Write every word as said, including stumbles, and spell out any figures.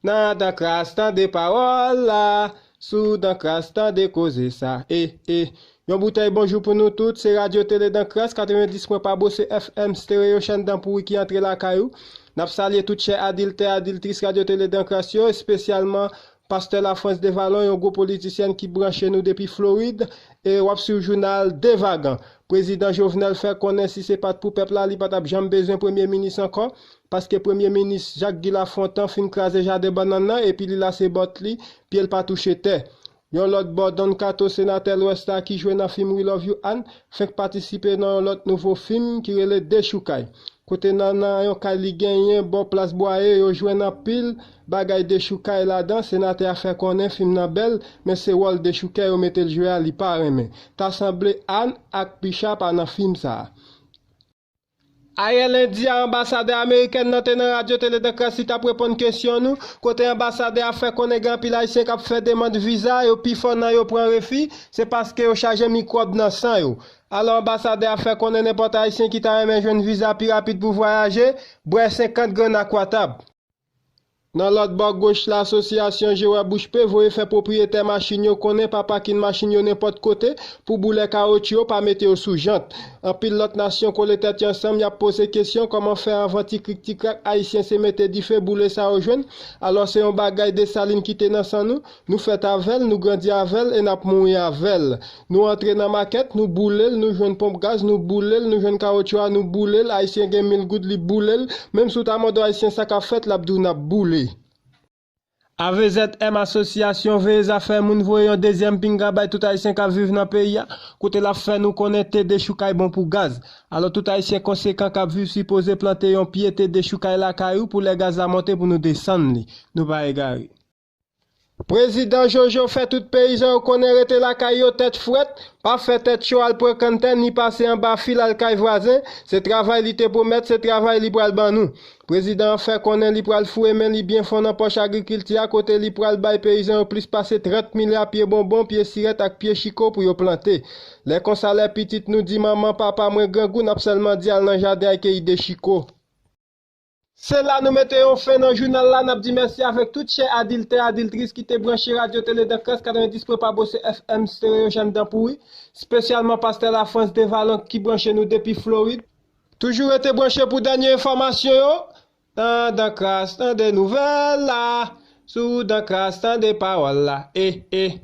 Nan Dankras, tande pawòl la. Sou Dankras, tande koze sa. E, e. Yon boutèy bonjou pou nou tout. Se Radyo Tele Dankras, katrevendis pwen pa Bose F M Stereo Shandan Pouri ki antre lakay ou. N ap salye tout chè adiltè, adiltris Radyo Tele Dankras yo, espesyalman Pastè Lafrans Devalon, yon gwo politisyèn ki branche nou depi Florid, e w ap swiv jounal Devagan. Prezidan Jovenel fè konnen si se pa t pou pèp la, li pa t ap janm bezwen premye minis ankò, paske premye minis Jacques Guy Lafontant fin kraze jaden bannann nan, epi li lase bòt li, pye l pa touche tè. Yon lòt bò, Don Kato, senatè Lwès la ki jwe nan fim We Love You Ann, fenk patisipe nan yon lòt nouvo fim ki rele Dechoukay. Kote nan, nan yon kay li genyen bò plas Bwaye, yo jwenn anpil bagay dechoukay ladan. Senatè a fè konnen fim nan bèl, men se wòl dechoukè yo mete l jwe a, li pa renmen. Ta sanble Ann ak Picha pa nan fim sa a. Ayè lendi a, anbasadè amerikèn nan te nan Radyo Tele Dankras, li t ap reponn kesyon nou, kote anbasadè a fè konnen gen anpil Ayisyen k ap fè demann viza, yo pifò nan yo pran refi, se paske yo chaje mikwòb nan san yo. Alò, anbasadè a fè konnen nenpòt Ayisyen ki ta renmen jwenn viza pi rapid pou vwayaje, bwè senkant grenn Aquatab. Nan lòt bò goch la, asosyasyon Jewè Bouch Pe voye fè pwopriyetè machin yo konnen pa pakin machin yo nenpòt kote pou boule kawotchou yo, pa mete yo sou jant. Anpil lòt nasyon kole tèt yo ansanm, y ap poze kesyon kòman fè anvan ti krik ti krak Ayisyen se mete dife, boule sa yo jwenn. Alò se yon bagay Desalin kite nan san nou. Nou fèt avè l, nou grandi avè l e n ap mouri avè l. Nou antre nan makèt, nou boule l, nou jwenn ponp gaz, nou boule l, nou jwenn kawotchou a, nou boule l. Ayisyen gen mil goud, li boule l. Menm si w ta mande yon Ayisyen sa k ap fèt, l ap di w n ap boule. A V Z M, asosyasyon veye zafè moun, voye yon dezyèm pinga bay tout Ayisyen k ap viv nan peyi a, kote l ap fè nou konnen te dechoukay bon pou gaz. Alò tout Ayisyen konsekan k ap viv sipoze plante yon pye te dechoukay lakay ou pou lè gaz la monte pou nou desann li. Nou pa egare. Prezidan Jojo fè tout peyizan yo konnen rete lakay yo tèt frèt, pa fè tèt cho al pran kanntè ni pase anba fil al kay vwazen. Se travay li te pwomèt, se travay li pral ban nou. Prezidan an fè konnen li pral foure men li byen fon nan pòch agrikilti a, kote li pral bay peyizan yo plis pase trant milya pye bonbon, pye sirèt ak pye chiko pou yo plante. Lè konsa, lè pitit nou di, "Manman, papa, mwen grangou," n ap sèlman di, "Al nan jaden, al keyi de chiko." Se la nou mete yon fen nan jounal la. N ap di mèsi avèk tout chè adiltè, adiltris ki te branche Radyo Tele Dankras katrevendis pwen pa Bose F M Stereo Shandan Pouri, espesyalman Pastè Lafrans Devalon ki branche nou depi Florid. Toujou rete branche pou dènye enfòmasyon yo. Nan Dankras, tande nouvèl la. Sou Dankras, tande pawòl la. E, e.